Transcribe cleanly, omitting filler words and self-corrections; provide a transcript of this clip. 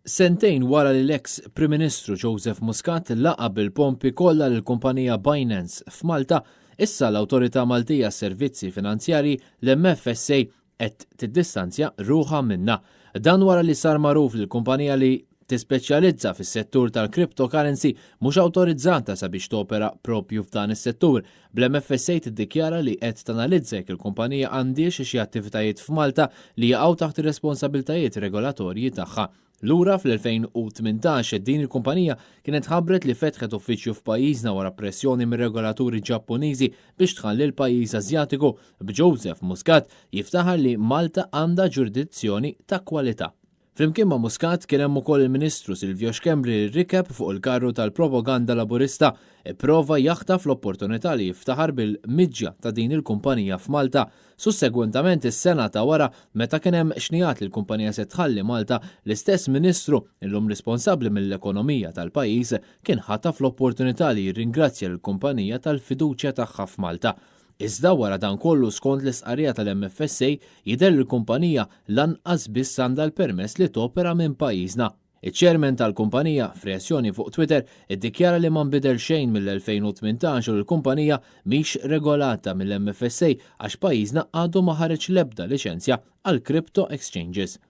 Sentejn wara li l-eks Prim Ministru Joseph Muscat laqa' bil-pompi kollha lill-kumpanija Binance f'Malta, issa l-Awtorità Maltija għas-Servizzi Finanzjarji, l-MFSA, qed tiddistanzja ruħha minnha. Dan wara li sar magħruf li l-kumpanija li tispeċjalizza fis-settur tal-cryptocurrency mhux awtorizzata sabiex topera proprju f'dan is-settur, bl-MFSA tiddikjara li qed tanalizza jekk il-kumpanija għandhiex xi attivitajiet f'Malta li jaqgħu taħt ir-responsabbiltajiet regolatorji tagħha. Lura fl-2018 din il-kumpanija kienet ħabbret li fetħet uffiċċju f'pajjiżna wara pressjoni mir-regolaturi Ġappuniżi biex tħalli l-pajjiż Asjatiku, b'Joseph Muscat jiftaħar li Malta għandha ġurisdizzjoni ta' kwalità. Flimkien ma' Muscat kien hemm ukoll il-Ministru Silvio Schembri li rikeb fuq il-karru tal-propaganda Laburista, ipprova jaħtaf l-opportunità li jiftaħar bil-miġja ta' din il-kumpanija f'Malta. Sussegwentament is-sena ta' wara meta kien hemm xnigħat li l-kumpanija se tħalli Malta, l-istess Ministru, illum responsabbli mill-ekonomija tal-pajjiż, kien ħataf l-opportunità li jirringrazzja lill-kumpanija tal-fiduċja tagħha f'Malta. Iżda wara dan kollu skont l-istqarrija tal-MFSA jidher li l-kumpanija lanqas biss għandha l-permess li topera minn pajjiżna. Iċ-chairman tal-kumpanija, f'reazzjoni fuq Twitter, iddikjara li ma nbidel xejn mill-2018 u li l-kumpanija mhix regolata mill-MFSA għax pajjiżna għadu ma ħareġ l-ebda liċenzja għall-crypto exchanges.